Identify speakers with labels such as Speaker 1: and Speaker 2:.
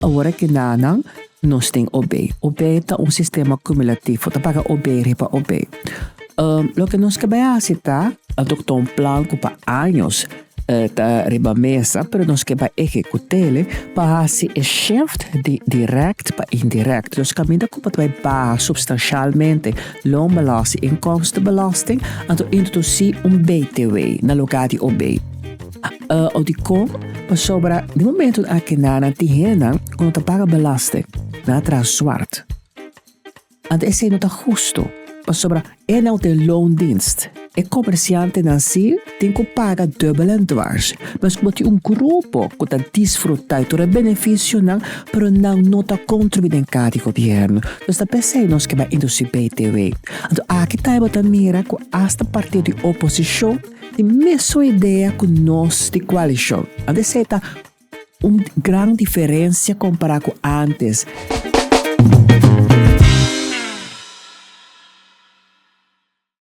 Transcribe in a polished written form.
Speaker 1: Awor aki nanan nos tin OB. OB ta un sistema kumulativo, ta paga OB riba OB. Loke nos ke bai hasi ta, anto ku ta un plan ku pa años ta riba mesa, pero nos ke bai ehekut'el pa hasi e shift di direct pa indirect. Dus kaminda ku bo ta bai baha supstanshalmente loonbelasting, inkomstenbelasting, anto introdusí un BTW na lugar di OB. O dikon? Pasobra di momento aki nan tin hendenan ku no ta paga belasting, nan a traha swart. Anto esei no ta hustu, pasobra e nan ta e loondienst. E komersiantenan si tin ku paga dubbel en dwars. Mas ku bo tin un grupo ku ta disfrutá di tur e benefisionan, pero nan no ta kontribuí den kaha di gobièrnu. Dus ta p'esei nos ke bai introdusí BTW. Anto aki ta bo ta mira ku asta partido di oposishon Tin mesun idea ku nos di koalishon. Anto esei ta un gran diferensia kompará ku ántes.